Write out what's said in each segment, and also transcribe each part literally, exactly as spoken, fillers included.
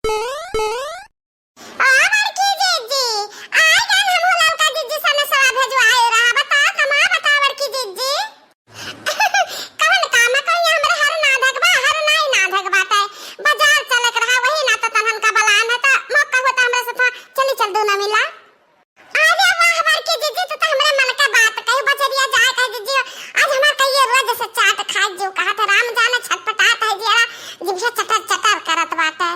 आ बड़की जिज्जी, आ जान हमहू ललका जिज्जी सने सवा भेजवाए रहा। बता, कमा बता बड़की जिज्जी। कवन काम है, कहिया हमरे हर नाधक बा, हर नाई नाधक बाटे। बाजार चले के रहा, वही ना तो तनहन का बलान है, तो मौका होता हमरे से था, चली चल दो ना मिला। अरे वाह बड़की जिज्जी, तू तो हमरे मन के बात कही, बजरिया जाए कहे जिज्जी, आज हमार कहिए रोज से चाट खाए जीव कहत है, राम जाने छटपटात है जियरा, जिभे चटर चटर करत बाटे।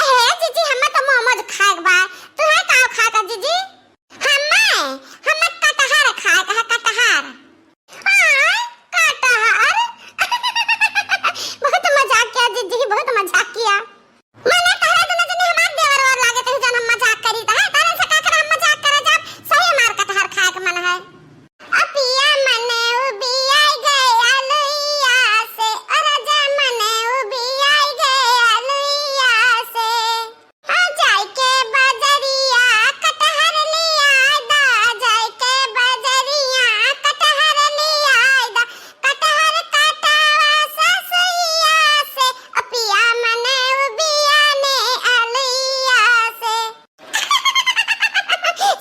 अहे जिज्जी, हमें तो मोमोज खाए के बा, तू है का खाए का जिज्जी? हमें, हमें कटहर खाए का है, कटहर। आय, कटहर। बहुत मजाक किया जिज्जी, बहुत मजाक किया। मने तहरा दुनो जने हमार देवर वर लागे तही जन हम मजाक करी त है, तारे से का करे हम मजाक करे जाब, सही हमार कटहर खाए के मन है। अपिया मने उबियाई गए आलुइया से, ओ राजा मने उबियाई गए आलुइया से। आ जाई के बजरिया कटहर लियाई दा, जाई के बजरिया कटहर लियाई दा, कटहर काटावा ससुइया से, अपिया मने उबिया ने आलुइया से।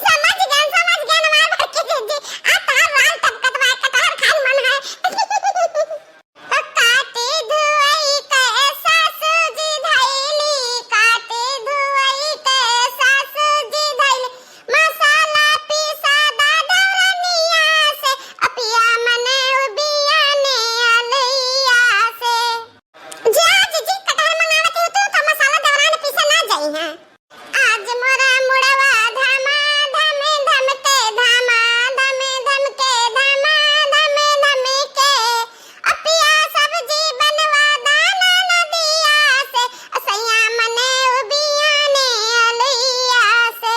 समझ गए, समझ गए हमार बड़की जिज्जी, आ तार लाल टपकत बा, कटहर खाए मन है। काटी धुआई के सासू जी धैली, काटी धुआई के सासू जी धैली, मसाला पीसा दा दौरनिया से, अपिया मने उबिया ने अलैया से। जा जिज्जी, कटहर मंगावत ही तू, तो मसाला दौरान पीसे ना जाई हैं। आज मोरा मुड़वा धमा धम धम के, धमा धम धम के, धमा धम धम के। अपिया सब्जी बनवा दाना नदिया से, असैया मने उबिया ने अलैया से।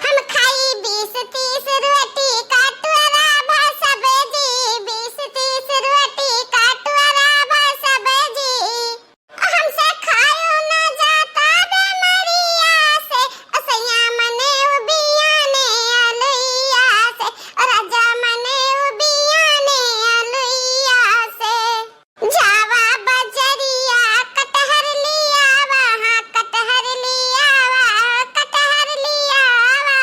हम खाई बीस तीस रोटी कटोरा भर सब्जी, बीस तीस रोटी कटोरा भर सब्जी। हमसे खायो ना जाता बेमरिया से, असैया मने उबिया ने अलुइया से, राजा मने उबिया ने अलुइया से। जावा बजरिया कटहर लियावा, हाँ, कटहर लियावा, कटहर लियावा।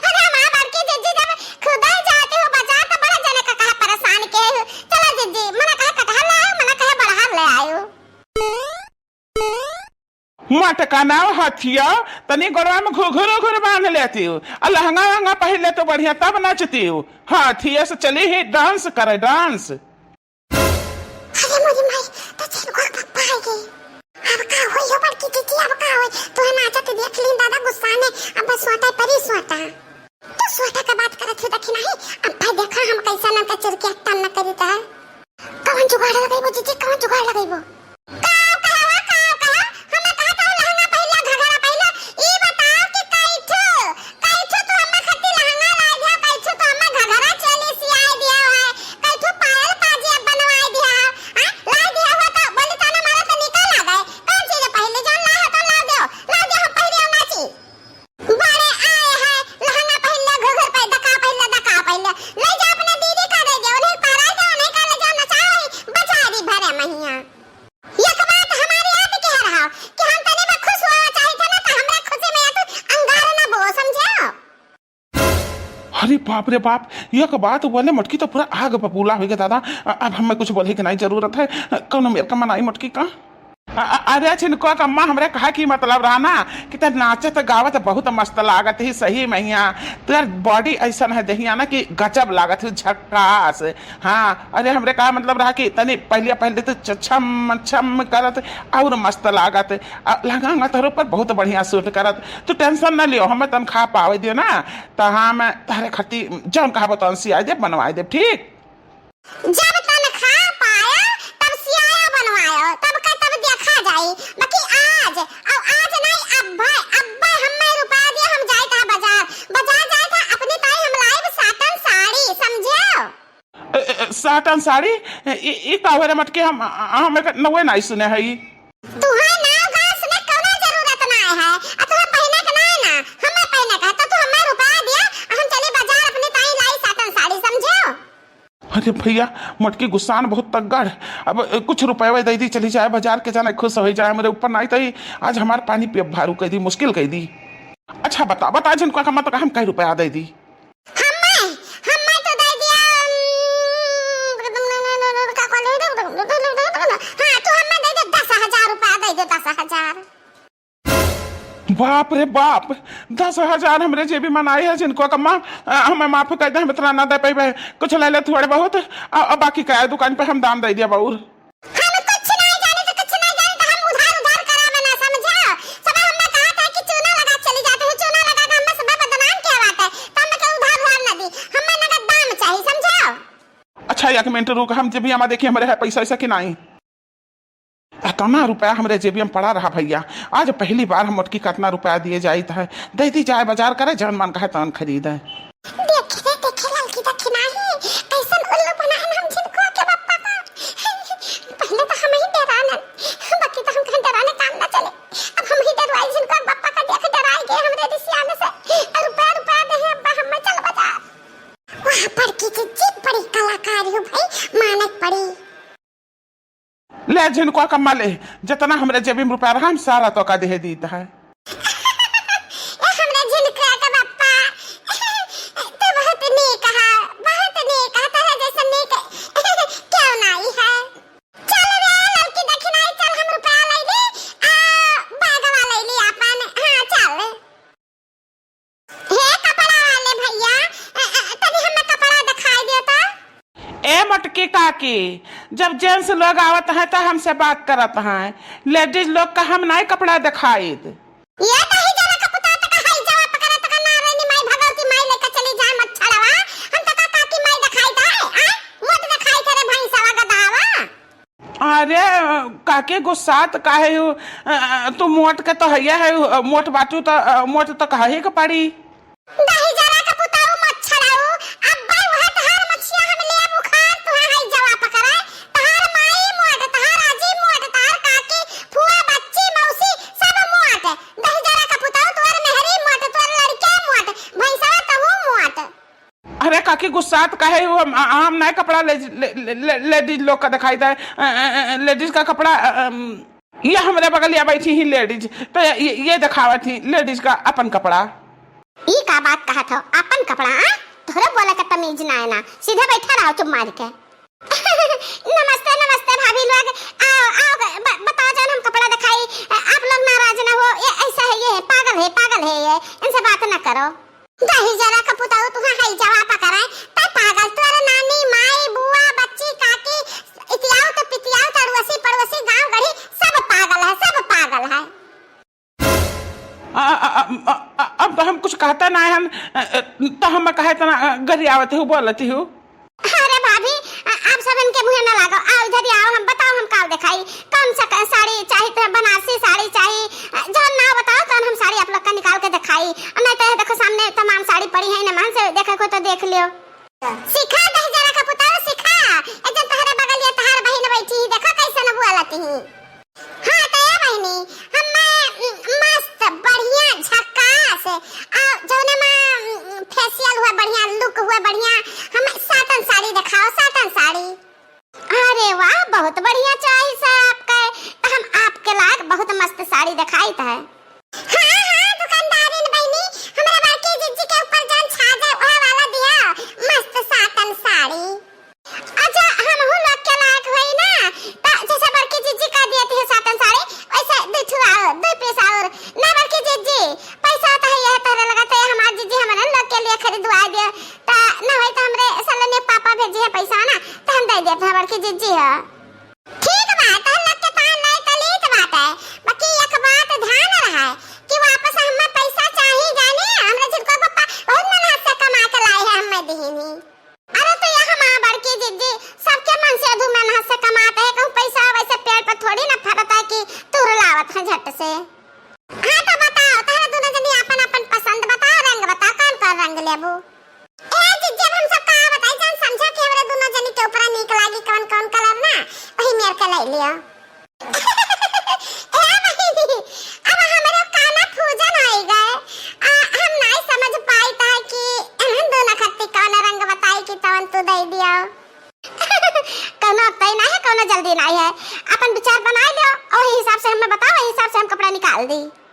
अरे हमार बड़की जिज्जी, जब खुदै जाती हो बाजार, तो बड़ा जने का कहा परेशान के हो। चला जिज्जी, मना कहा कटहर ले आयो, मना कहा बड़हर ले आयो। मटका नाव हथिया, तनी गोड़वा में घुघुर उघुर बांध लेती हो, और लहंगा वहंगा पहिर ले तो बढ़िया, तब नाचती हो। हथिया से चली ही डांस करे, डांस। अरे मोरी माई, तो चैन को पप्पा आ गई। अब का होई हो बड़की जिज्जी, अब का होई? तू नाचत देख ली दादा गुस्सा में, अब बस सोटा परी सोटा। तू सोटा का बात करत हो देखी नहीं, अब भाई देखा हम कैसा ना कचर के टन न करी ता। कौन जुगाड़ लगइबो जिज्जी, कौन जुगाड़ लगइबो? का कहा, का कहा? हमें कहा था लहंगा पहिला, घघरा पहिला। ई बताओ कि कैठू, कैठू तू हम्मा खातिर लहंगा लाई दिया, कैठू तू हम्मा घघरा चोली सियाई दिया है, कैठू पायल पाजेब बनवाई दिया है, हाँ? लाई दिया हुआ तो बोली ताना मारा तो निकल आ गए। कौन चीज पहिली? जौन ला हो तो ला दो, ला दो, हम पहिरे नाची। बड़े आए हैं, लहंगा पहिन ले, घुघुर पहिन, दका पहिन ले, दका पहिन ले। ले जा अपने दीदी का दे दे, उन्हें पहराई दे, उन्हें का ले जा नचाओ ही, बजारी भरे महिया। एक बात हमारी याद के रहा कि हम तनी में खुश हुआ चाहे थे ना, तो हमरा खुशी में तू अंगार ना बो, समझे हो? अरे बाप रे बाप, एक बात बोले मोटकी तो पूरा आग बबूला हो गया दादा। अ-, अब हमें कुछ बोले के नहीं जरूरत है, कौनो मेर का मनाई मोटकी का। अ-, अ-, अरे छिनको का अम्मा, हमरे कहा कि मतलब रहा ना कि ते नाचत गावत बहुत मस्त लागत ही सही मैया। तेर बॉडी ऐसन है दहिया ना कि गजब लागत ही, झक्कास। हाँ, अरे हमरे कहा मतलब रहा कि तनी पहले पहले तो छ-, छम छम करत और मस्त लागत। अ, लहंगा उहंगा तोहरे ऊपर बहुत बढ़िया सूट करत। तू टेंशन ना लियो, हमें तनख्वाह पावे दियो ना, तो हम तहरे खातिर जौन कहबो तौन सियाई देब, बनवाई देब, ठीक? जब तनख्वाह पाया, तब सियाया बनवायो, तब का तब देखा जाई। बाकी आज, अब आज नहीं, अब्बे, अब्बे हमें रुपया दिया, हम जाए था बाजार, बाजार जाए था, अपनी ताई हम लाइब साटन साड़ी, समझे? ए, ए, ए, साटन साड़ी? ए, ई, ई का हो रे मटकी? हम, हम एक नवे नाई सुने है ई। तुहार नाव गाँव सुने कौनो जरूरत ना है, आ तुहार पहिने के ना है ना, हमें पहिने के है, तो तू हमें रुपया दिया, आ हम चली बाजार अपनी ताई लाई साटन साड़ी, समझो? अरे भैया, मटकी गुस्सान बहुत तगड़। अब, अ, कुछ रुपया दे दी, चली जाए बाजार के, जाने खुश होइ जाए हमरे ऊपर, नाहीं तो ई आज हमार पानी पियब भारू कइ दी, मुश्किल कइ दी। अच्छा बता, बता झिनकुआ का मत, हम कई रुपया दे दी? हम्मे, हम्मे तो दे दिया, उम, का कहले, हाँ, तू हम्मे दे दे दस हजार रुपया, दे दे दस हजार। बाप रे बाप, दस हजार हमरे जेबी में नाहीं है, झिनकुआ कम्मा, अ, हमें माफ कइ दे, हम इतना ना दे पइबे। कुछ ले ले थोड़े बहुत, अ, अ, बाकी का दुकान पे हम दाम दे दिया बाउर। हम कुछ नाहीं जानी तो कुछ नाहीं जानी तो हम उधार, उधार करावे ना समझा। सब हमें कहा था कि चूना लगा चली जाते हो, चूना लगा के हमें सब बदनाम किया बात है, तो हमें के उधार, उधार ना दी, हमें नगद दाम चाहिए, समझा। अच्छा, एक मिनट रुक, हम जेबिया में देखी, हमरे है पैसा वैसा कि नाहीं। इतना रुपया हमरे जेबिया में पड़ा रहा भइया, आज पहली बार हम मोटकी का इतना रुपया दिए जाइत है। दे दी जाए बाजार करे, जौन मन कहे तौन खरीदे। देखे रे, देखे ललकी दखिनाही, कैसन उल्लू बनाए हम झिनकुआ के बप्पा का। पहले तो हम ही डरानन, बाकी तो हम कहें डराने काम ना चले। अब हम ही डरवाई झिनकुआ के बप्पा का, देख डराए गए हमरे रिसियाने से। रुपया, रुपया दे अब्बा, हम चल बाजार। वाह, बड़की जिज्जी बड़ी कलाकार हो भाई, मानक पड़ी। ले झिनकुआ कम्मा ले, जितना हमरे जेबी में रुपया रहा, हम सारा तोका देहे दीत है। ए हमरे झिनकुआ का बप्पा, तू बहुत नीक है, बहुत नीक है, तोहरे जैसन नीक क्यों नाहीं है। चल रे ललकी दखिनाही, चल हम रुपया ले ली, आ, बैगवा ले ली अपन, हाँ, चल। हे कपड़ा वाले भइया, अ, अ, तनी हमें कपड़ा दिखाई देता। ए मोटकी काकी, जब gents लोग आवत हैं तो हमसे बात करत हैं, ladies लोग का हम नाहीं कपड़ा दिखाइत। ये तो ही जरा कपुता तक हई जवा पकड़ा तक ना रे नी माई भगवती माई लेके चली जाए मच्छरवा, हम तो का काकी माई दिखाई दे, आ? मोट दिखाई करे भैंसवा गदहावा। अरे, काकी गुस्सात काहे हो? अ, अ, तू मोट के तो हइया है, अ, मोट बाटू तो, अ, मोट तो कहे के पड़ी। दही जरा के पुताऊ मच्छराऊ, अब्बे उहे तहार मछिया हम ले बुखार, तुहे हई जवा पकड़े। तहार माई मोट, तहार आजी मोट, तहार काकी, फुआ, बच्ची, मौसी, सब मोट। दही जरा के पुताऊ, तोर मेहरी मोट, तोर लड़के मोट, भैंसवा तहू मोट। अरे काकी गुस्सात काहे हो? हम, हम नाय कपड़ा ले, ले, ले, ले, लेडीज लोग का दिखाई दे। अ, अ, अ, लेडीज का कपड़ा, अ, अम, ये हमरे बगलिया बैठी ही लेडीज, तो ये, ये, ये दिखावत ही लेडीज का अपन कपड़ा। ई का बात कहत हो? अपन कपड़ा, आ? तोहरे बोले का तमीज ना है ना, सीधे बैठा रहो चुप मार के। नमस्ते, नमस्ते भाभी लोग, आओ, आओ, ब-, बताओ जान हम कपड़ा दिखाई, आप लोग नाराज ना हो, ये ऐसा है, ये है, पागल है, पागल है ये, इनसे बात ना करो। दही जरा का पुताऊ तुहा हई जवा पकड़े, तै पागल, तोर नानी, माई, बुआ, बच्ची, काकी, इतियाऊ तो पितियाऊ, तो अड़ोसी पड़ोसी, गांव गढ़ी, सब पागल है, सब पागल है। आ, आ, आ, आ, आ, अब तो हम कुछ कहता ना है, हम, अ, अ, तो हम कहे तो ना, अ, गरियावत हूँ, बोलत हूँ। अरे भाभी, आ, आप सब इनके मुँहे ना लागो, आओ इधर ही आओ, हम बताओ हम का दिखाई, कौन सा क-, साड़ी चाही तो बनारसी साड़ी चाही, अ, जौन ना बताओ तो हम साड़ी आप लोग का निकाल के दिखाई, और नहीं तो ये देखो सामने तमाम साड़ी पड़ी है, इन्हें मन से देखे को तो देख लियो। सिखा दही जरा का पुताऊ सिखा, ए जन तहरे बगलिया तहार बहिन बैठी ही, देखो कैसन बोलत ही। हाँ, तो ए बहिनी, हम्मे, उम, मस्त, बढ़िया, झक्कास, आ, जौने मा, उम, फेशियल हुआ बढ़िया, लुक हुआ बढ़िया, हम्मे साटन साड़ी देखाओ, साटन साड़ी। अरे वाह, बहुत बढ़िया चॉइस है आपका, तो हम आपके लाग बहुत मस्त साड़ी देखाइत है। हाँ, हाँ, दुकानदारिन बहिनी, हमरा बड़की जिज्जी के ऊपर जौन छा जाए, ओहे वाला दिया, मस्त साटन साड़ी। अच्छा, हमहू लोग के लायक होई ना, त जैसे बड़की जिज्जी का दिए थे साटन साड़ी, वैसे दू ठो और, दू पीस और। ना बड़की जिज्जी, पैसा तो है, यह तोहरे लगा तो हमार जिज्जी हमरे लोग के लिए खरीदवा दिया। त ना होई तो हमरे सलोनी पापा भेजी है पैसा ना, तो हम दे देते हैं बड़की जिज्जी है। ठीक बा, तोहर लोग के तान नाई तलीत बाटे, बाकी एक बात ध्यान रहे कि वापस हमें पैसा चाही जाने, हमरे झिनकुआ पप्पा बहुत मेहनत से कमा के लाए हैं, हमें दीनी। अरे तो यह हमार बड़की जिज्जी सबके मन से अधू मेहनत से कमात है, कहूँ पैसा वैसे पेड़ पर थोड़ी ना फरत है कि तुर लावत है झट से। हाँ तो बताओ, तोहरे दोनों जनी अपन अपन पसंद बताओ, रंग बताओ, कौन कौन रंग लेबू? ए जिज्जी, अब हम सब का बताई, जान समझो कि हमरे दोनों जनी के ऊपर नीक लागी कौन कौन कलर ना, वही मेर के ले लियो। ए बहिनी, अब हमरे काना फूजन होई गए। आ, हम नाई समझ पाई था कि इन्हन दोनों खत्ती कौन रंग बताई कि तवन तू दे दियो। कौनो तय ना है, कौनो जल्दी जल्दी।